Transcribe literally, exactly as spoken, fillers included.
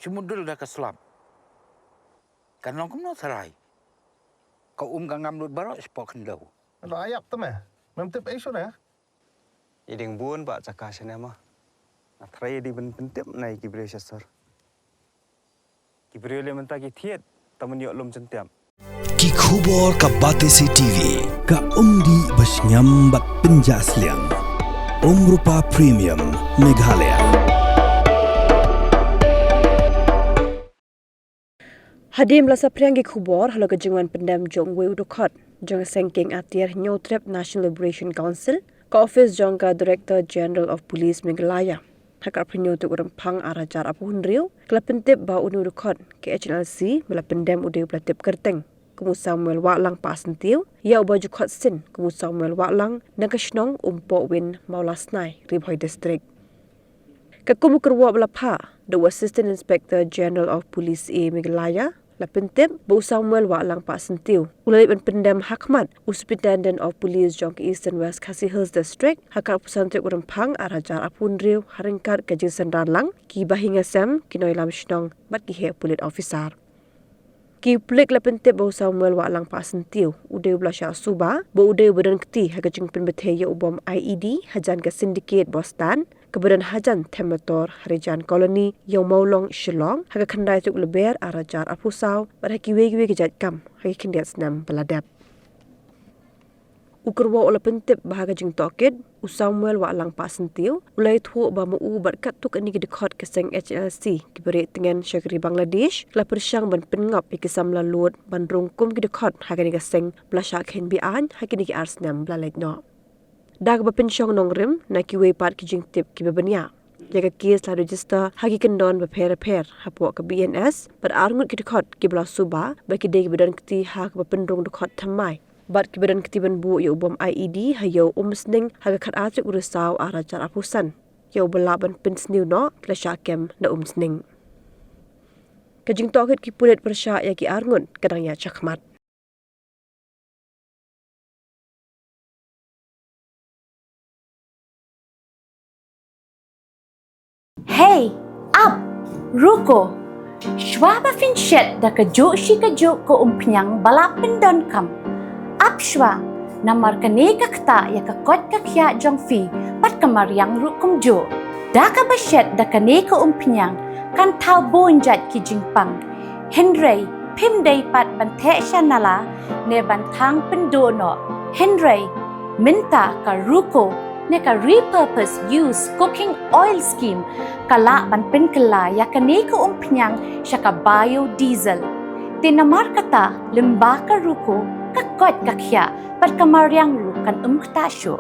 Te mudul da ka slap. Kan long kumno tharai. Ka um ka ngam lut baroh shapoh khyndew. Lo ayap te me. Mem tip ei shuh ne? I ding bun ba jaka shane ma. Nga tharai i ding ban pyntip na i ki briew sha sor. Ki briew le mynta ki thied, ta man ïoh lum jyntiap. Ki khubor ka Batesi T V, ka umdih ba shngiam bad pynjah sliang. Umrupa Premium, Meghalaya. Hadien ba la saphriang ki khubor halor ka jingwan pyndem jong uwei u dkhot jong ka seng kieng atiar Hynñiewtrep National Liberation Council, ka ophis jong ka Director General of Police Meghalaya, ha ka arphew hynñiew tarik u Rymphang ar hajar arphew hynriew, ka la pyntip ba une u dkhot ka H N L C ba la pyndem u dei uba la tip kyrteng kum u Samuel Wahlang Pahsyntiew, ïa uba ju khot sien kum u Samuel Wahlang, na ka shnong Umpohwin, Mawlasnai, Ri Bhoi District. Ka kum u kyrwoh ba la phah da u Assistant Inspector General of Police A Meghalaya la pyntip ba u Samuel Wahlang Pahsyntiew u la leit ban pyndem ha khmat u Superintendent of Police jong ka Eastern West Khasi Hills District ha ka arphew san tarik u Rymphang ar hajar arphew hynriew ha ryngkat ka jingsynran lang ki bahaïing hasem, ki nongïalam shnong bad ki heh pulit officer. Ki pulit la pyntip ba u Samuel Wahlang Pahsyntiew u dei uba la shah suba ba u dei uba don kti ha ka jingpynbthei ïa u bom I E D hajan ka Syndicate Bostan kaba don hajan them motor ha Regent Colony, Ïew Mawlong, Shillong, ha ka khyndai tarik u Lber ar hajar arphew saw bad ha kiwei kiwei ki jait kam ha ki khyndiat snem ba la dep. U kyrwoh u la pyntip ba ha ka jingtohkit u Samuel Wahlang Pahsyntiew u la ïathuh ba ma u bad katto katne ki dkhot ka seng H N L C kiba rieh tngen sha ka ri Bangladesh la pyrshang ban pynngop ïa ki samla lud ban rung kum ki dkhot ha kane ka seng ba la shah kheiñ be-aiñ ha kine ki ar snem ba la leit noh. Da kaba pynshong nongrim na kiwei pat ki jingtip kiba bniah, ïa ka case la register ha ki kyndon bapher bapher hapoh ka B N S bad arngut ki dkhot kiba la suba ba ki dei kiba don kti ha kaba pynrung dkhot thymmai bad kiba don kti ban buh ïa u bom I E D ha Ïew Umsning ha ka khatar tarik u Risaw ar hajar arphew san, ïa uba lah ban pynsniew noh ki la shah kem na Umsning. Ka jingtohkit ki pulit pyrshah ïa ki arngut ka dang ïaid shakhmat. Hey, ap, ruko. Shwa ba phin shet da kajuh shi kajuh ka umphniang ba la pyndonkam, ap shwa, namar kane ka ktah ïa ka koit ka khiah jong phi bad ka mariang ruh kumjuh. Da kaba shet da kane ka umphniang kan thaw bun jait ki jingpang. Hynrei phim dei pat ban theh sha nala ne ban thang pynduh noh. Hynrei mynta ka ruko ne ka repurpose use cooking oil scheme ka lah ban pynkylla ïa kane ka umphniang sha ka biodiesel. Te namar kata lyngba ka ruko ka koit ka khiah bad ka mariang ruh kan ym ktah shuh.